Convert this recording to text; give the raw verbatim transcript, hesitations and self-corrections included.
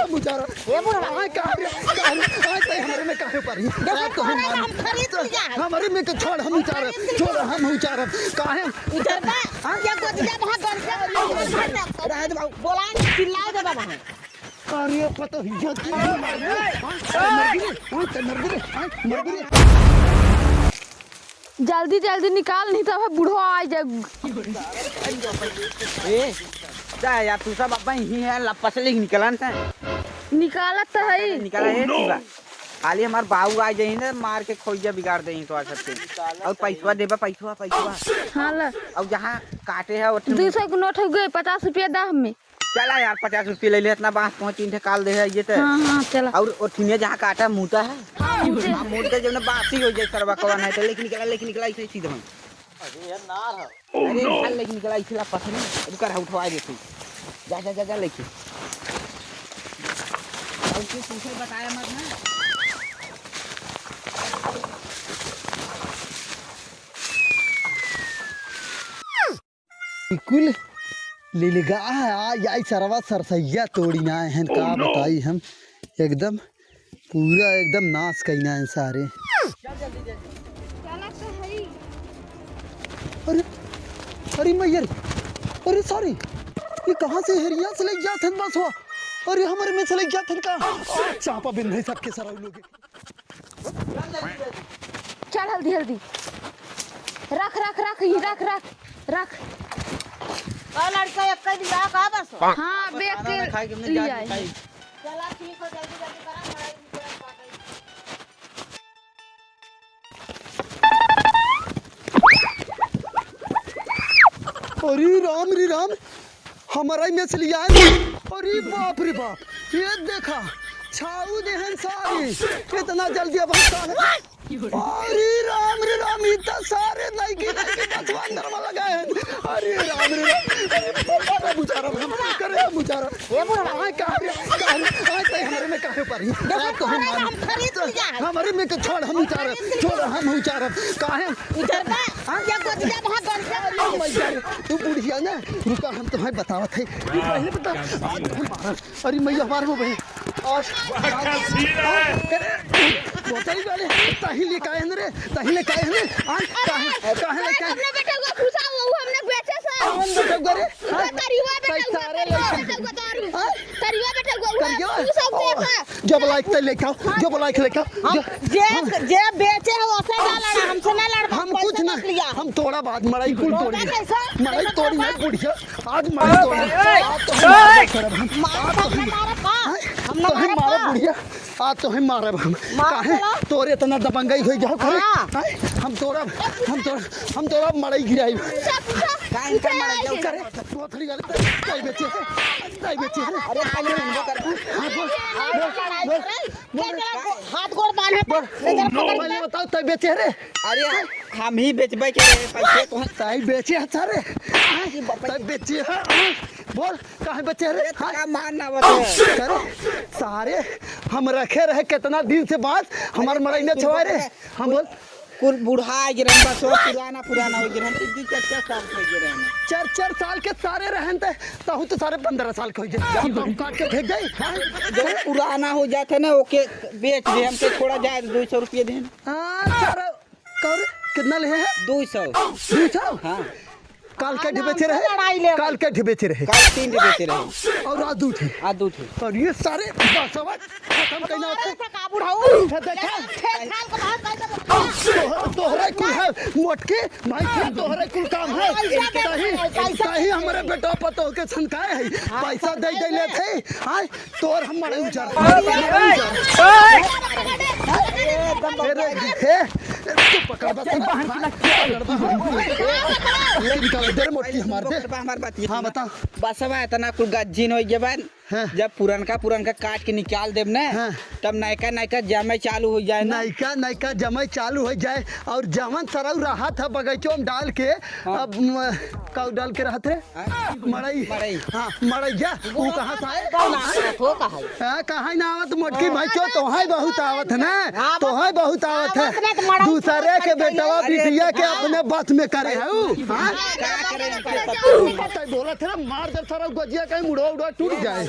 हम उचारब। ए बुढ़वा। आय, काहे रे, काहे रे, आय, तै हमरे में काहे परी? देखो, आज तो हम तोरे मारब। हम खरीद लिया है। हमरे में के छोड़, हम उचारब। खरीद लिया। छोड़, हम उचारब। काहे? उचरबा? हाँ? ये गोदिया वहाँ गड़ के रहे दे बाबू। बोला, चिल्ला दे बाबू। अरे, पता ही है कि मर गई रे, हाँ, मर गई रे, हाँ, मर गई रे। जल्दी, जल्दी निकाल, नहीं तो अबे बूढ़ो आ जाए। ए, जा यार, तू सब अब ही है, लपस ले निकलन से। निकालत तो है। निकाला है, पूरा। खाली हमार बाऊ आ जाई ना, मार के खोइजा बिगाड़ देई तो आ सबके। और पैसवा देबा, पैसवा, पैसवा। हाँ, ला। और जहाँ काटे है, वो दू सौ के नोट हो गए, पचास रुपया दा हमें। चला यार, पचास रुपये ले ले, इतना बांस पहुँच तीन ठे काल दे है ये तो। हाँ, हाँ, चला। और ओठिनिया जहाँ काटा, मूता है। हाँ, मूते। हाँ, मूत के जब ना बासी हो जाए, सरवा कौन है तो लेके निकला, लेके निकला, इसे सीधा हम। अरे यार, नार है। अरे, निकाल, लेके निकला, इसे ला पत्थर नहीं। रुका रहा, उठवा दे तू। जा, जा, जा, जा, लेके। और कुछ उसे बताया मत ना। बिल्कुल लिलगा है, आ जाई सरवा सरसैया तोड़ी ना है, का बताई हम, एकदम पूरा एकदम नाश कइना है सारे। अरे, अरे मैया रे, अरे sorry, ये कहाँ से हेरिया से लेके जात हन बसवा? अरे हमरे में से लेके जात हन का? चापा बिन भाई सबके सरऊ लोग। चल हल्दी, हल्दी। रख, रख, रख, ई रख, रख, रख। और लड़का एक कई दिया का बस? हाँ, बेच के खाना ना खाए के हमने ले जाके आए। खाई। चला ठीक हो, जल्दी, जल्दी करा, मड़ई भी जल्दी काटे। अरे राम रे राम, हमारा ही मछली आए। अरे बाप रे बाप, ये देखा, छाऊ देहन सारी, कितना जल्दी अब हम सारे। अरे राम रे राम, ई तो सारे नइकी नइकी बचवा अंदर में लगा है। अरे राम रे राम, अरे बाबा रे बुझारा, हम करे बुझारा। ए बुढ़वा। आय, काहे, काहे, आय, तै हमरे में काहे परी? देखो, आज तो हम तोरे मार-, हम खरीद लिया है। हमरे में के छोड़, हम उचारब, छोड़, हम उचारब। काहे? उचरबा? हाँ? या गोदिया वहाँ गड़ के अरे, मैं जा-, तू बुढ़िया ना, रुका, हम तुम्हें बतावत है। तू पहले बता, आज हम मारब। अरे, मैया, हमार हो गई। आज, वाह, क्या सीन है? अरे, बोतल वाले, तही ले काहे न रे, तही ले काहे न? आज, काहे, काहे ले काहे? हमने बेटा को घुसा हुआ, वो हमने बेचे सर। कौन बेटा को रे? हाँ? तरिया बेटा को, सारे तरिया लड़के। बेटा को, तरिया। हाँ? तरिया बेटा को, वो करिया? तू सब ओ, देखा। जब लाइक ते लेके आओ, हाँ। जब लाइक लेके आओ, हम जब जे, हाँ। जे बेचे है, ओसे ना लड़ा, हमसे ना लड़बा, हम पैसा कुछ ना ना, लिया। हम तोड़ा बाद मड़ई कुल तोड़ा तोड़ी। कैसा? मड़ई कैसा तोड़ी तोड़ा? ना बुढ़िया, आज मड़ई तोड़ी। ए, आज तो हम ए, मारब करब हम। मार आज तो हम, मारब का? हैं? हम ना तो हम मारब मारब का? बुढ़िया, आज तो हम मारब हम। मार काहे? चला। तोरे इतना दबंगई होई जाओ करे? हाँ। हैं? हम तोड़ा, हम तोड़ा, हम तोड़ा मड़ई गिराई। पूछा, पूछा, का इनका पूछा मड़ई है जाओ के? करे? तू थोड़ी गलत है। ताई बेचे है, ताई बेचे है। अरे, ताई बेचे है। हाँ, बोल, अरे, बोल, लड़ाई बोल। करे। ले जरा गो-, हाथ गोड़ बांधे, बोल। ले जरा पकड़ पहले के। बताओ, तै बेचे रे? अरे, हम ही बेचबे के रहे, पैसे तो हैं। ताई बेचे है सारे। ताई बेचे है। बोल, काहे बेचे रे? अरे, हाँ? का मार ना बता। अरे, सारे, हम रखे रहे कितना दिन से बात, हमार मड़ई न छुआ रे। हाँ, बोल। कुल बुढ़ा गिरन बा, सब पुराना, पुराना हो गिरन, तीन, तीन, चार, चार साल हो गिरन। चार, चार साल के सारे रहन ते, तहु तो सारे पन्द्रह साल के हो गए। हम तो काट के फेंक दे। हाँ? जो पुराना हो जाते ना, ओके बेच दे, हमके थोड़ा जाए, दो सौ रुपये दे। हाँ, सर, कर, कितना ले हैं? दो सौ। दो सौ? हाँ। काल के ढिबे चे रहे? लड़ाई ले काल के ढिबे चे रहे? काल तीन ढिबे चे रहे। और आज दू थे? आज दू थे। और ये सारे बसवा खत्म कइना होते। का बुढ़ऊ? ये देखा? खेत खाल के बाहर कइसे बोलता? तोह-, तोहरे कुल है, मोटकी, भाई, तोहरे कुल काम है। पैसा दे, सही, पैसा सही दे। हमरे बेटा पतोह के छनकाए है। हाँ, पैसा दे दे ले थे। हाँ, तोर हम मड़ई उजाड़। ए, हे, तू पकड़ बस, पकड़ बस। ले निकाल, दे रे मोटकी हमार दे। हमार बात ये हाँ, सुन। बता। बसवा इतना कुल गज्जिन हो गया बा। हाँ। जब पुरनका, पुरनका काट के निकाल देब ना, हाँ। तब नयका, नयका जमे चालू हो जाए ना। नयका, नयका जमे चालू हो जाए और जवन सरऊ रहत है बगीचो में डाल के, हाँ। अब, म, का डाल के रहत रे? हाँ। मड़ई। मड़ई। हाँ, मड़ई जा। वो कहाँ से आए? कौन आवत हो, कहाँ है? हाँ, कहाँ ना आवत, मोटकी हाँ। भाई, क्यों? तोहाई बहुत आवत है ना? हाँ, तोहाई बहुत आवत है। आवत ना तो मड़ई दूसरे के बेटवा अरे, बिटिया के हाँ। अपने बस में करे है उ, हाँ? का करे इनके सब? तै बोलत है ना, मार जब सारा गजिया कहीं मुड़वा उड़वा टूट जाए।